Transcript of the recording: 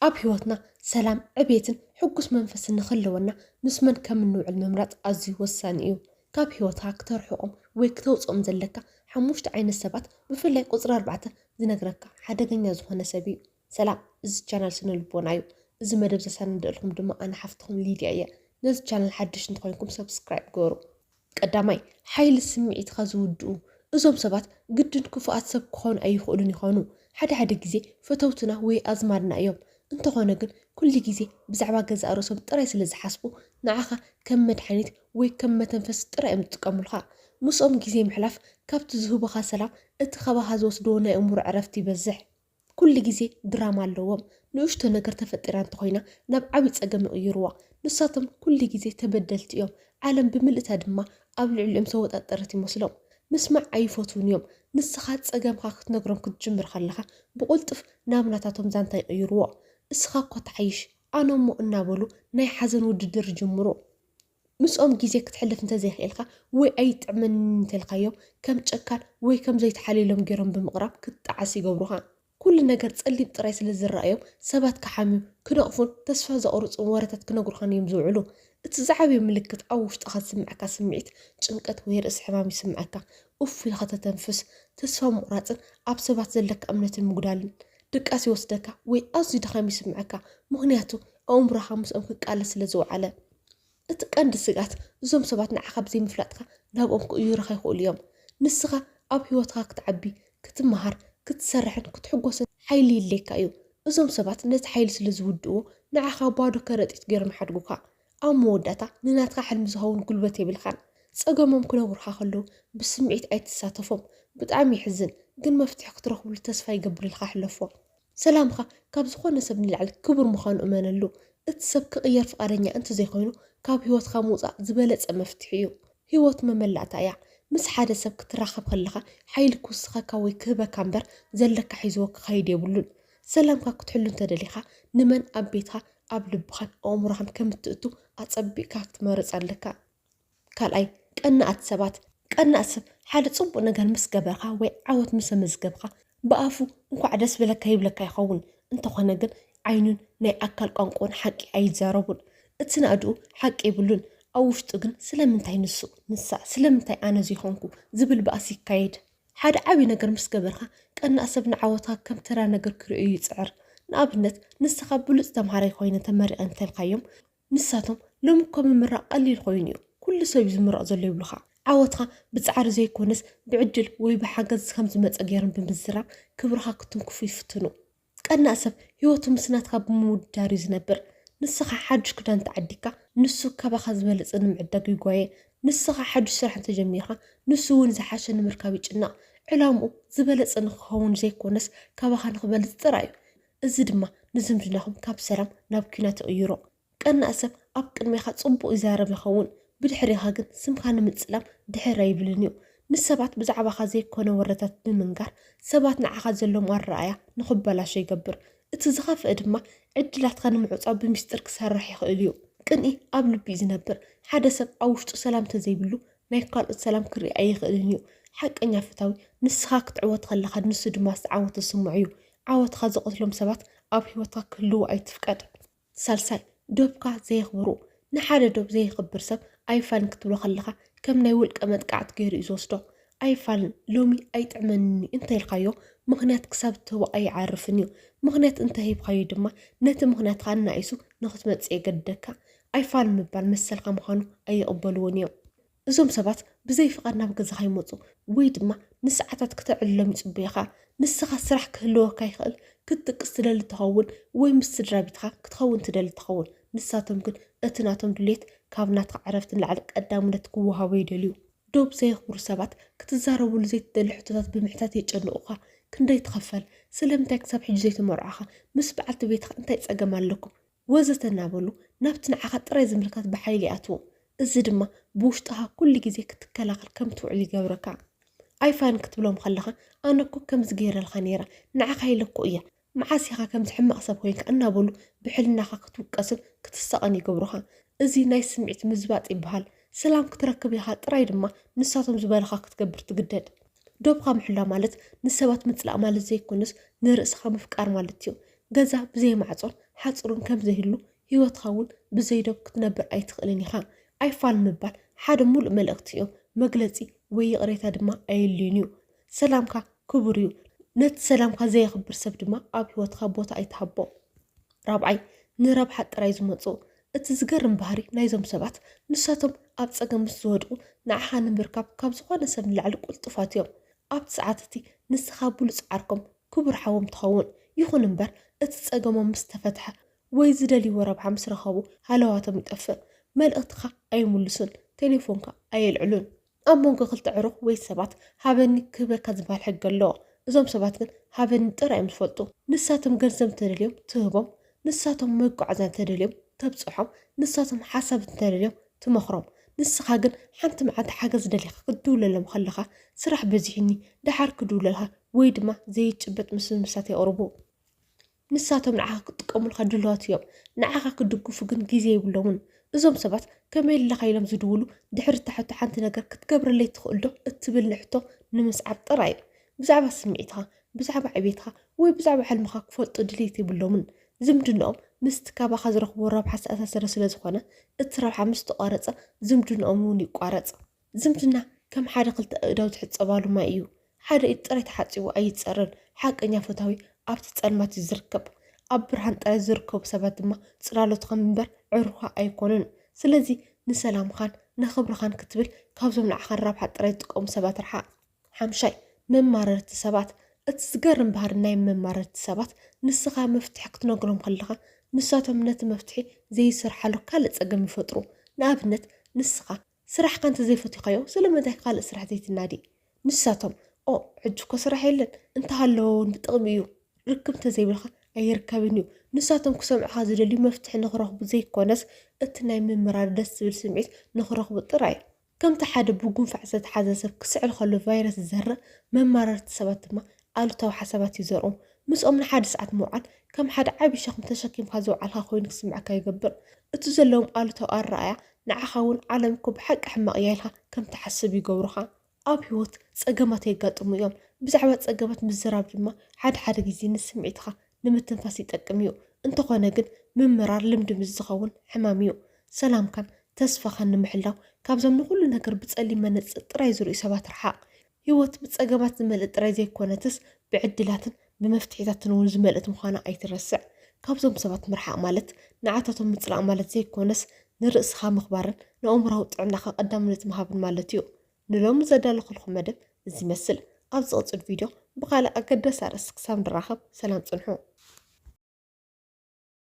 ኣብ ህይወትና ሰላም፣ ዕቤትን ሕጉስ መንፈስን ንኽህልወና ምስ መን ከም እንውዕል ምምራጽ ኣዝዩ ወሳኒ እዩ። ካብ ህይወትካ ክተርሕቖም ወይ ክተውጽኦም ዘለካ ሓሙሽተ ዓይነት ሰባት፣ ብፍላይ ቁጽሪ ኣርባዕተ ዝነግረካ ሓደገኛ ዝኾነ ሰብ እዩ። ሰላም፣ እዚ ቻናል ስነ ልቦና እዩ። እዚ መደብ ዘሰናድእልኩም ድማ ኣነ ሓፍትኹም ሊድያ እየ። ነዚ ቻናል ሓድሽ እንተኾይንኩም ሰብስክራይብ ገሩ። ቀዳማይ፣ ሓይሊ ስምዒትካ ዝውድኡ። እዞም ሰባት ግድን ክፉኣት ሰብ ክኾኑ ኣይኽእሉን ይኾኑ። ሓደ ሓደ ግዜ ፈተውትና ወይ ኣዝማድና እዮም። እንተኾነ ግን ኩሉ ግዜ ብዛዕባ ገዛእ ርእሶም ጥራይ ስለ ዝሓስቡ ንዓኻ ከም መድሓኒት ወይ ከም መተንፈሲ ጥራይ እዮም ዝጥቀሙልካ። ምስኦም ግዜ ምሕላፍ ካብቲ ዝህቡኻ ሰላም እቲ ካባኻ ዝወስድዎ ናይ ኣእምሮ ዕረፍቲ ይበዝሕ። ኩሉ ግዜ ድራማ ኣለዎም። ንእሽቶ ነገር ተፈጢራ እንተኾይና ናብ ዓብዪ ጸገም ይቕይርዋ። ንሳቶም ኩሉ ግዜ ተበደልቲ እዮም። ዓለም ብምልእታ ድማ ኣብ ልዕሊኦም ዝተወጣጠረት ይመስሎም። ምስማዕ ኣይፈትዉን እዮም። ንስኻ ጸገምካ ክትነግሮም ክትጅምር ከለኻ ብቕልጡፍ ናብ ናታቶም ዛንታ ይቕይርዎ። እስኻ እኮ ትሓይሽ፣ ኣነ እሞ እናበሉ ናይ ሓዘን ውድድር ይጅምሩ። ምስኦም ግዜ ክትሕልፍ እንተዘይኽእልካ ወይ ኣይጥዕመንን እንተልካዮም ከም ጨካን ወይ ከም ዘይተሓልየሎም ገይሮም ብምቕራብ ክትጠዓስ ይገብሩኻ። ኩሉ ነገር ጸሊም ጥራይ ስለ ዝረኣዮም ሰባት ክሓምዩ፣ ክነቕፉን ተስፋ ዘቑርጹን ወረታት ክነግሩኻን እዮም ዝውዕሉ። እቲ ዝዓበየ ምልክት ኣብ ውሽጥኻ ዝስምዓካ ስምዒት ጭንቀት ወይ ርእሲ ሕማም ይስምዓካ። ኡፍ ኢልካ ተተንፍስ፣ ተስፋ ምቑራጽን ኣብ ሰባት ዘለካ እምነትን ምጉዳልን። ድቃስ ይወስደካ ወይ ኣዝዩ ድኻም ይስምዓካ፣ ምኽንያቱ ኣእምሮኻ ምስኦም ክቃለስ ስለ ዝወዓለ። እቲ ቀንዲ ስግኣት እዞም ሰባት ንዓኻ ብዘይምፍላጥካ ናብኦም ክቕይሩኻ ይኽእሉ እዮም። ንስኻ ኣብ ህይወትካ ክትዓቢ፣ ክትመሃር፣ ክትሰርሕን ክትሕጎስን ሓይሊ የድልየካ እዩ። እዞም ሰባት ነቲ ሓይሊ ስለ ዝውድእዎ ንዓኻ ባዶ ከረጢት ገይሮም ይሓድጉካ። ኣብ መወዳእታ ንናትካ ሕልሚ ዝኸውን ጉልበት የብልካን። ጸገሞም ክነግሩኻ ከለዉ ብስምዒት ኣይትሳተፎም። ብጣዕሚ የሕዝን፣ ግን መፍትሒ ክትረኽብሉ ተስፋ ይገብር ኢልካ ሕለፎ። ሰላምካ ካብ ዝኾነ ሰብ ንላዕሊ ክቡር ምዃኑ እመነሉ። እቲ ሰብ ክቕየር ፍቓደኛ እንተዘይኮይኑ ካብ ህይወትካ ምውጻእ ዝበለጸ መፍትሒ እዩ። ህይወት መመላእታ እያ። ምስ ሓደ ሰብ ክትራኸብ ከለኻ ሓይሊ ክውስኸካ ወይ ክህበካ እምበር ዘለካ ሒዝዎ ክኸይድ የብሉን። ሰላምካ ክትሕሉ እንተደሊኻ ንመን ኣብ ቤትካ፣ ኣብ ልብኻን ኣእምሮኻን ከም እትእቱ ኣጸቢቕካ ክትመርጽ ኣለካ። ካልኣይ፣ ቀናኣት ሰባት። ቀናእ ሰብ ሓደ ጽቡቕ ነገር ምስ ገበርካ ወይ ዓወት ምስ ኣመዝገብካ ብኣፉ እንኳዕ ደስ በለካ ይብለካ ይኸውን። እንተኾነ ግን ዓይኑን ናይ ኣካል ቋንቋኡን ሓቂ ኣይዛረቡን። እቲ ናእድኡ ሓቂ የብሉን። ኣብ ውሽጡ ግን ስለምንታይ ንሱ፣ ንሳ፣ ስለምንታይ ኣነ ዘይኮንኩ ዝብል ባእሲ ይካየድ። ሓደ ዓቢ ነገር ምስ ገበርካ ቀናእ ሰብ ንዓወትካ ከም ተራ ነገር ክርእዮ ይጽዕር። ንኣብነት ንስኻ ብሉጽ ተምሃራይ ኮይነ ተመሪቐ እንተልካዮም ንሳቶም ሎሚ እኮ ምምራቕ ቀሊል ኮይኑ እዩ፣ ኩሉ ሰብ እዩ ዝምረቕ ዘሎ ይብሉኻ። ዓወትኻ ብጻዕሪ ዘይኮነስ ብዕድል ወይ ብሓገዝ ከም ዝመጸ ገይሮም ብምዝራብ ክብርኻ ክትንክፉ ይፍትኑ። ቀናእ ሰብ ህይወቱ ምስ ናትካ ብምውድዳር እዩ ዝነብር። ንስኻ ሓድሽ ክዳን ተዓዲግካ ንሱ ካባኻ ዝበለጸ ንምዕዳግ ይጓየ። ንስኻ ሓድሽ ስራሕ እንተጀሚርካ ንሱ እውን ዝሓሸ ንምርካብ ይጭነቕ። ዕላምኡ ዝበለጸ ንክኸውን ዘይኮነስ ካባኻ ንክበልጽ ጥራይ እዩ። እዚ ድማ ንዝምድናኹም ካብ ሰላም ናብ ኲናት ይቕይሮ። ቀናእ ሰብ ኣብ ቅድሜኻ ጽቡቕ ይዛረብ ይኸውን፣ ብድሕሬኻ ግን ስምካ ንምጽላም ድሕር ኣይብልን እዩ። ንሰባት ብዛዕባኻ ዘይኮነ ወረታት ብምንጋር ሰባት ንዓኻ ዘለዎም ኣረኣእያ ንኽበላሾ ይገብር። እቲ ዝኸፍአ ድማ ዕድላትካ ንምዕጻው ብምስጢር ክሰርሕ ይኽእል እዩ። ቅንኢ ኣብ ልቢ እዩ ዝነብር። ሓደ ሰብ ኣብ ውሽጡ ሰላም እንተዘይብሉ ናይ ካልኦት ሰላም ክርኢ ኣይኽእልን እዩ። ሓቀኛ ፈታዊ ንስኻ ክትዕወት ከለኻ ንሱ ድማ ዝተዓወተ ዝስምዖ እዩ። ዓወትካ ዝቐትሎም ሰባት ኣብ ህይወትካ ክህልዉ ኣይትፍቀድ። ሳልሳይ፣ ዶብካ ዘየኽብሩ። ንሓደ ዶብ ዘየኽብር ሰብ ኣይፋልን ክትብሎ ከለኻ ከም ናይ ውልቀ መጥቃዕቲ ገይሩ እዩ ዝወስዶ። ኣይፋልን፣ ሎሚ ኣይጥዕመንን እዩ እንተኢልካዮ ምኽንያት ክሳብ እትህቦ ኣይዓርፍን እዩ። ምኽንያት እንተሂብካዮ ድማ ነቲ ምኽንያትካ ኣናኢሱ ንኽትመጽእ የገድደካ። ኣይፋልን ምባል መሰልካ ምዃኑ ኣይቕበልዎን እዮም። እዞም ሰባት ብዘይ ፍቓድ ናብ ገዛኻ ይመጹ ወይ ድማ ንሰዓታት ክተዕልሎም ይጽበዩኻ። ንስኻ ስራሕ ክህልወካ ይኽእል፣ ክትድቅስ ትደሊ ትኸውን ወይ ምስ ስድራ ቤትካ ክትኸውን ትደሊ ትኸውን። ንሳቶም ግን እቲ ናቶም ድሌት ካብ ናትካ ዕረፍቲ ንላዕሊ ቀዳምነት ክወሃቦ ይደልዩ። ዶብ ዘየኽብሩ ሰባት ክትዛረቡሉ ዘይትደሊ ሕቶታት ብምሕታት የጨንቑኻ። ክንደይ ትኸፈል? ስለምንታይ ክሳብ ሕጂ ዘይተመርዓኻ? ምስ በዓልቲ ቤትኻ እንታይ ጸገም ኣለኩም? ወዘተ እናበሉ ናብቲ ንዓኻ ጥራይ ዝምልከት ብሓይሊ ይኣትዉ። እዚ ድማ ብውሽጥኻ ኩሉ ግዜ ክትከላኸል ከም ትውዕል ይገብረካ። ኣይፋን ክትብሎም ከለኻ ኣነ እኮ ከምዚ ገይረልካ ነይረ፣ ንዓኻ ኢለ እኮ እየ፣ መዓስ ኢኻ ከምዚ ሕማቕ ሰብ ኮይንካ እናበሉ ብሕልናኻ ክትውቀስን ክትሳቐን ይገብሩኻ። እዚ ናይ ስምዒት ምዝባጥ ይበሃል። ሰላም ክትረክብ ኢኻ ጥራይ ድማ ንሳቶም ዝበልኻ ክትገብር ትግደድ። ዶብኻ ምሕላው ማለት ንሰባት ምጽላእ ማለት ዘይኮነስ ንርእስኻ ምፍቃር ማለት እዩ። ገዛ ብዘይ ማዕጾን ሓጹርን ከም ዘይህሉ፣ ህይወትካ እውን ብዘይ ዶብ ክትነብር ኣይትኽእልን ኢኻ። ኣይፋል ምባል ሓደ ሙሉእ መልእኽቲ እዩ። መግለጺ ወይ ይቕሬታ ድማ ኣየድልዩን እዩ። ሰላምካ ክቡር እዩ። ነቲ ሰላምካ ዘየኽብር ሰብ ድማ ኣብ ህይወትካ ቦታ ኣይትሃቦ። ራብዓይ፣ ንረብሓ ጥራይ ዝመጹ። እቲ ዝገርም ባህሪ ናይዞም ሰባት፣ ንሳቶም ኣብ ጸገም ምስ ዝወድቁ ንዓኻ ንምርካብ ካብ ዝኾነ ሰብ ንላዕሊ ቅልጡፋት እዮም። ኣብቲ ሰዓት እቲ ንስኻ ብሉጽ ዓርኮም ክቡር ሓዎም ትኸውን። ይኹን እምበር እቲ ጸገሞም ምስ ተፈትሐ ወይ ዝደልይዎ ረብሓ ምስ ረኸቡ ሃለዋቶም ይጠፍእ። መልእኽትኻ ኣይምልሱን፣ ቴሌፎንካ ኣየልዕሉን። ኣብ መንጎ ክልተ ዕሩኽ ወይ ሰባት ሃበኒ ክህበካ ዝበሃል ሕጊ ኣለዎ። እዞም ሰባት ግን ሃበኒ ጥራይ እዮም ዝፈልጡ። ንሳቶም ገንዘብ እንተደልዮም ትህቦም፣ ንሳቶም መጓዓዝያ እንተደልዮም ተብጽሖም፣ ንሳቶም ሓሳብ እንተደልዮም ትመኽሮም። ንስኻ ግን ሓንቲ መዓልቲ ሓገዝ ደሊኻ ክትድውለሎም ከለኻ፣ ስራሕ በዚሕኒ፣ ደሓር ክድውለልካ፣ ወይ ድማ ዘይጭበጥ ምስምሳት የቕርቡ። ንሳቶም ንዓኻ ክጥቀሙልካ ድሉዋት እዮም። ንዓኻ ክድግፉ ግን ግዜ የብሎምን። እዞም ሰባት ከመይ ኣለኻ ኢሎም ዝድውሉ፣ ድሕሪ እታ ሕቶ ሓንቲ ነገር ክትገብረለይ ትኽእል ዶ እትብል ንሕቶ ንምስዓብ ጥራይ እዩ። ብዛዕባ ስምዒትኻ፣ ብዛዕባ ዕቤትካ ወይ ብዛዕባ ሕልምኻ ክፈልጡ ድሌት የብሎምን። ዝምድንኦም ምስቲ ካባኻ ዝረኽብዎ ረብሓ ዝተኣሳሰረ ስለ ዝኾነ፣ እቲ ረብሓ ምስ ተቋረጸ ዝምድንኦም እውን ይቋረጽ። ዝምድና ከም ሓደ ክልተ ኣእዳው ዝሕጸባሉ ማይ እዩ። ሓደ ኢድ ጥራይ ተሓጺቡ ኣይጸርን። ሓቀኛ ፈታዊ ኣብቲ ጸልማት እዩ ዝርከብ። ኣብ ብርሃን ጥራይ ዝርከቡ ሰባት ድማ ጽላሎትኻ እምበር ዕሩኻ ኣይኮኑን። ስለዚ ንሰላምኻን ንኽብርኻን ክትብል ካብዞም ንዓኻን ረብሓ ጥራይ ዝጥቀሙ ሰባት ርሓቕ። ሓምሻይ፣ መማረርቲ ሰባት። እቲ ዝገርም ባህሪ ናይ መማረርቲ ሰባት፣ ንስኻ መፍትሒ ክትነግሮም ከለኻ፣ ንሳቶም ነቲ መፍትሒ ዘይሰርሓሉ ካልእ ጸገም ይፈጥሩ። ንኣብነት፣ ንስኻ ስራሕካ እንተዘይፈቲኻዮ፣ ስለምንታይ ካልእ ስራሕ ዘይትናዲ? ንሳቶም፣ ኦ፣ ሕጂ እኮ ስራሕ የለን፣ እንተሃለወ እውን ብጥቕሚ እዩ። ርክብ እንተዘይብልካ ኣይርከብን እዩ። ንሳቶም ክሰምዑኻ ዝደልዩ መፍትሒ ንኽረኽቡ ዘይኮነስ፣ እቲ ናይ ምምራር ደስ ዝብል ስምዒት ንኽረኽቡ ጥራይ። ከምቲ ሓደ ብጉንፋዕ ዝተትሓዘ ሰብ ክስዕል ከሎ ቫይረስ ዝዘርእ፣ መማረርቲ ሰባት ድማ ኣሉታዊ ሓሳባት ይዘርኡ። ምስኦም ንሓደ ሰዓት ምውዓል ከም ሓደ ዓቢ ሸኽሚ ተሸኪምካ ዝወዓልካ ኮይኑ ክስምዓካ ይገብር። እቲ ዘለዎም ኣሉታዊ ኣረኣእያ ንዓኻ እውን ዓለም እኮ ብሓቂ ሕማቕ እያ ኢልካ ከም ትሓስብ ይገብሩኻ። ኣብ ህይወት ጸገማት የጋጥሙ እዮም። ብዛዕባ ጸገማት ምዝራብ ድማ ሓደ ሓደ ግዜ ንስምዒትኻ ንምትንፋስ ይጠቅም እዩ። እንተኾነ ግን ምምራር ልምዲ ምስ ዝኸውን ሕማም እዩ። ሰላምካን ተስፋኻን ንምሕላው ካብዞም ንኹሉ ነገር ብጸሊም መነጽር ጥራይ ዝርእዩ ሰባት ርሓቕ። ህይወት ብጸገማት ዝመልእት ጥራይ ዘይኮነትስ ብዕድላትን ብመፍትሒታትን እውን ዝመልእት ምዃና ኣይትረስዕ። ካብዞም ሰባት ምርሓቕ ማለት ንዓታቶም ምጽላእ ማለት ዘይኮነስ ንርእስኻ ምኽባርን ንኣእምሮኣዊ ጥዕናኻ ቀዳምነት ምሃብን ማለት እዩ። ንሎሚ ዘዳለኹልኩም መደብ እዚ ይመስል። ኣብ ዝቕጽል ቪድዮ ብኻልእ ኣገዳሲ ኣርእስቲ ክሳብ ንራኸብ ሰላም ጽንሑ።